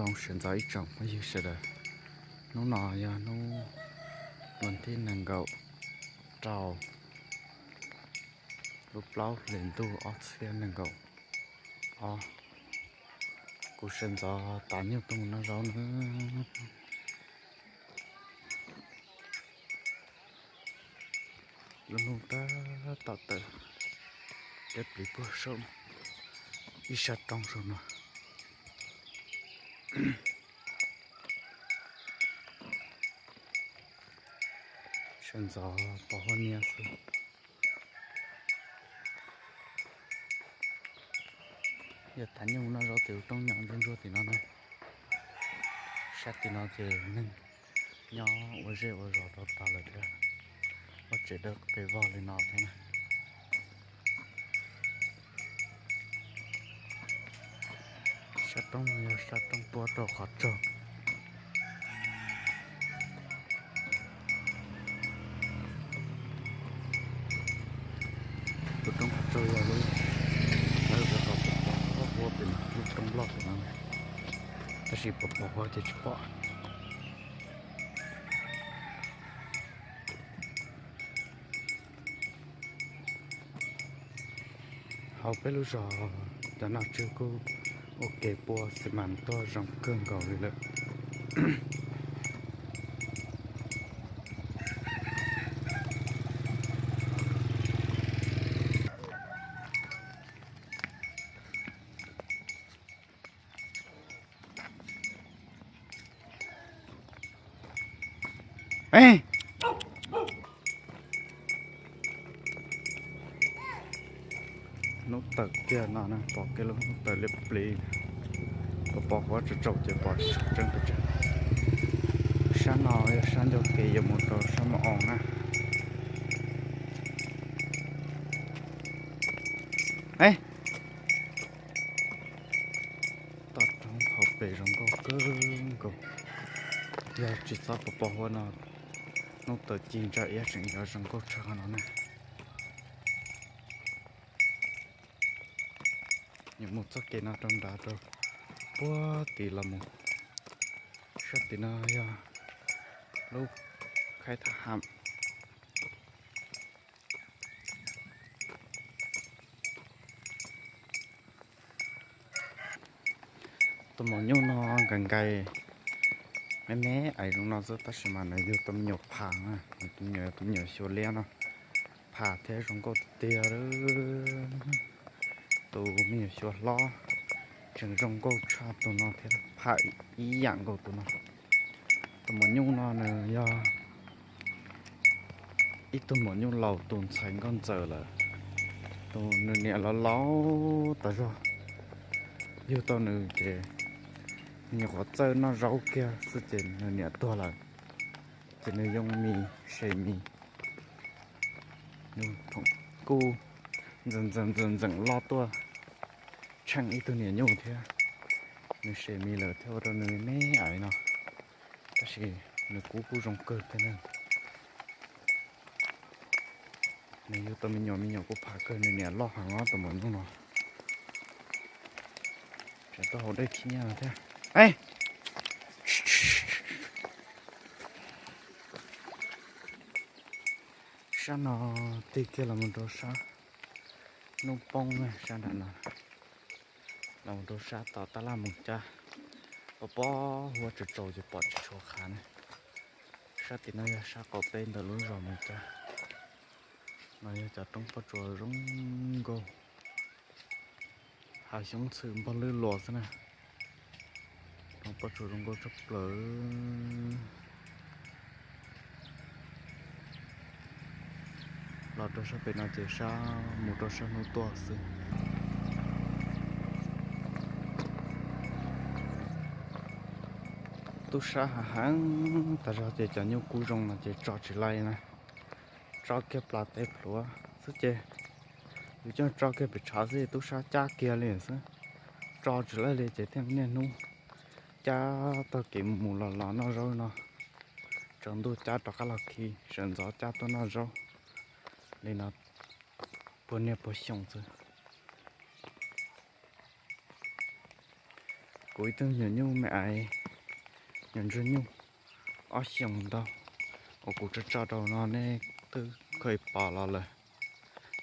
Zoo sawv ntxov ib tsoom phooj ywg sawv daws, hnub no yog hnub vas thib nees nkaum rau lub plaub hlis ntuj ob txhiab nees nkaum ob. Kuv sawv ntxov tav nyuj tuaj mus noj zaub na. Lub hnub tab tom tawm, deb plis puag saum ib sab roob saum no. Sawv ntxov pos huab niab xwb. Yog tav nyuj noj zaub tes ua roob nyob ntsuag ntsuag tim no na. Sab tim no ces neeg nyob ua zej ua zos rau tas lawm thiab, muaj tsev dawb pes vog li no thiab na. Sab roob no yog sab roob tuaj rau qhov tsaug. Tus roob qhov tsaug yog lub, lawv ua kom pos pos huab pem lub roob loj pem no, tab sis pos pos huab ces tsis pom. Hauv peb lub zos cov nom tswv kuj ua ke pua xi mas tuaj zoo kawg nkaus li lawm. Hnub tawm kiag no na, pom kiag lub hnub tawm liab pliv, pos pos huab tsaus tsaus ces pom tsis tseeb pes tsawg. Sab no yog sab ncauj kev yuav mus rau sab Mos Oo na. Toj roob hauv pes zoo nkauj kawg nkaus. Yog tsis txhob pos pos huab no, hnub tawm ci ntsa iab tseem yuav zoo nkauj tshaj qhov no na. Yuav mus txoj kev no rau nrad rau puag tid los mus. Sab tim no yog lub khaib thaj ham. Tus maum nyuj no nkais nkais me me ais zoo no xwb, tab sis mas nws yug tau me nyuam pha na, nws tus me nyuam, tus me nyuam xyuas liab no pha thiab zoo nkauj tiag tiag. Tus me nyuam xyuas hlob tseem zoo nkauj tshaj tus no thiab, pha ib yam nkaus tus no. Tus maum nyuj no nws yog ib tug maum nyuj laus tus ntxhais nkauj ntxawm lawm. Tus nws niam laus laus tas zog, yug tau nws ces nws nyuam qhuav txawj noj zaub kiag xwb ces nws niam tuag lawm. Ces nws yoo mis se mis, nws kuj ntxeem ntxeem ntxeem ntxeem loj tuaj tsheej ib tug niam nyuj thiab. Nws se mis lawm thiaj ua rau nws me ais no, tab sis nws kub kuj zoo kawg thiab na. Nws yug tau me nyuam, me nyuam kuj pha kawg, nws niam loj heev os tus maum nyuj no. Tseem tuaj haus dej khib nyiab no thiab. Sab no tig kiag los mus rau sab hnub poob na, sab nram no los mus rau sab tom tab laj mus cab, pos pos huab tsaus tsaus ces pom tsis tshua qhav ne. Sab tim no yog sab qaum teb ntawm lub zos mus cab. No yog cov roob pob tsuas zoo nkauj, hav xyoob txhwm npog lwj luas xwb na. Roob pob tsuas zoo nkauj tshaj plaws. Los rau sab pem no ces sab mus rau sab hnub tuaj xwb. Tub sab hav heev tas zog ces cov nyuj kub zoo no ces tso tsis laij na. Tso kiag plas tes plhuav xwb ces, yus coj tso kiag pem tshav xwb tub sab cab kiag li xwb. Tso tsis laij li ces thiaj niaj hnub cab taug kev mus mus los los noj zaub no. Tsaus ntuj cab rov qab los khi, sawv ntxov cab tuaj noj zaub li no puag niaj puag xyoo xwb. Kuv ib tug nyuam nyuj me aiv, nyuam ntsuag nyuj ob xyoos ntau uas kuv tso tso rau no nej twb kheev pom los lawm.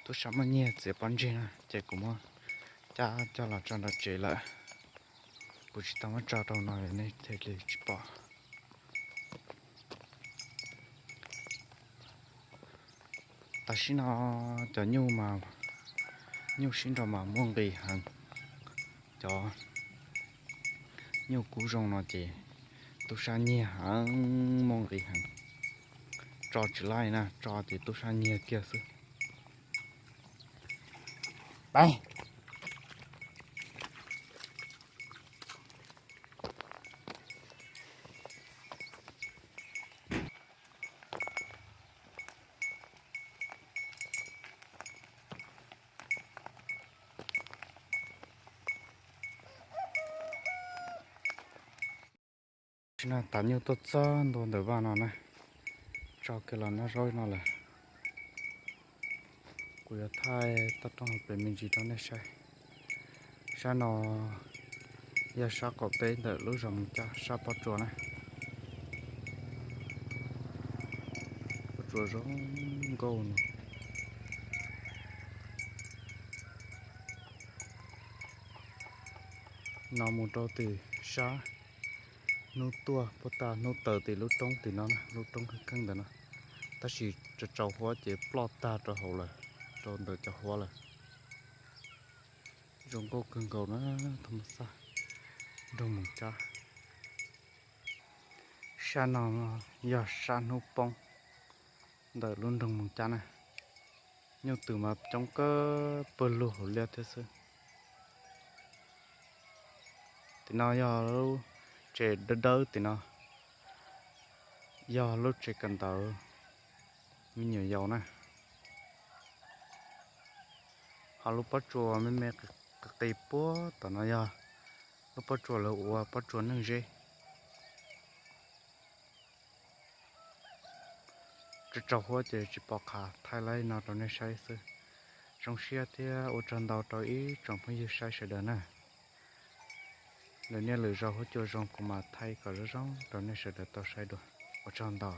Tub sab muaj nyiaj txiav pob ntseg na ces kuv muab cab coj los tso nram tsev lawm. Kuv tsis tau muab tso rau no nej thiaj li tsis pom. Tam sim no cov nyuj mas, nyuj sib nraus mas muaj nqis heev. Cov nyuj kub zoo no ces tub sab nyiag heev, muaj nqis heev. Tso tsis laij na, tso ces tub sab nyiag kiag xwb. Tam sim no tav nyuj tuaj txog ntua ntawm vaj no na, tso kiag los noj zaub no lawm. Kuv yuav thaij toj roob hauv pes me ntsis rau nej saib. Sab no yog sab qaum teb ntawm lub zos Moos Cab sab pob tsuas na. Pob tsuas zoo nkauj no. No mus rau tim sab hnub tuaj puag ta hnub tawm tim lub roob tim no, lub roob kheej kheej ntawm no, tab sis tsaus tsaus huab ces ploj tag rau hauv lawm, rau ntawm cov huab lawm. Zoo nkauj kawg nkaus na, thaj ma xaj nroog Moos Cab. Sab no yog sab hnub poob ntawm lub nroog Moos Cab na. Nyuj twm mas coob kawg pawg lug hauv liaj thiab xwb. Tim no yog lub tsev dawb dawb tim no, yog lub tsev kawm ntawv me nyuam yaus na. Ho lub pob tsuas me me qis qis puag tom no yog lub pob tsuas lawv ua pob tsuas neeg zeb. Tsaus tsaus huab ces tsis pom qab thaij li no rau nej saib xwb. Zoo siab thiab ua tsaug ntau rau ib tsoom phooj ywg saib sawv daws na. Lwm niaj lwm zaus huab cua zoo kuv mam thaij kom zoo zoo rau nej sawv daws tau saib dua. Ua tsaug ntau.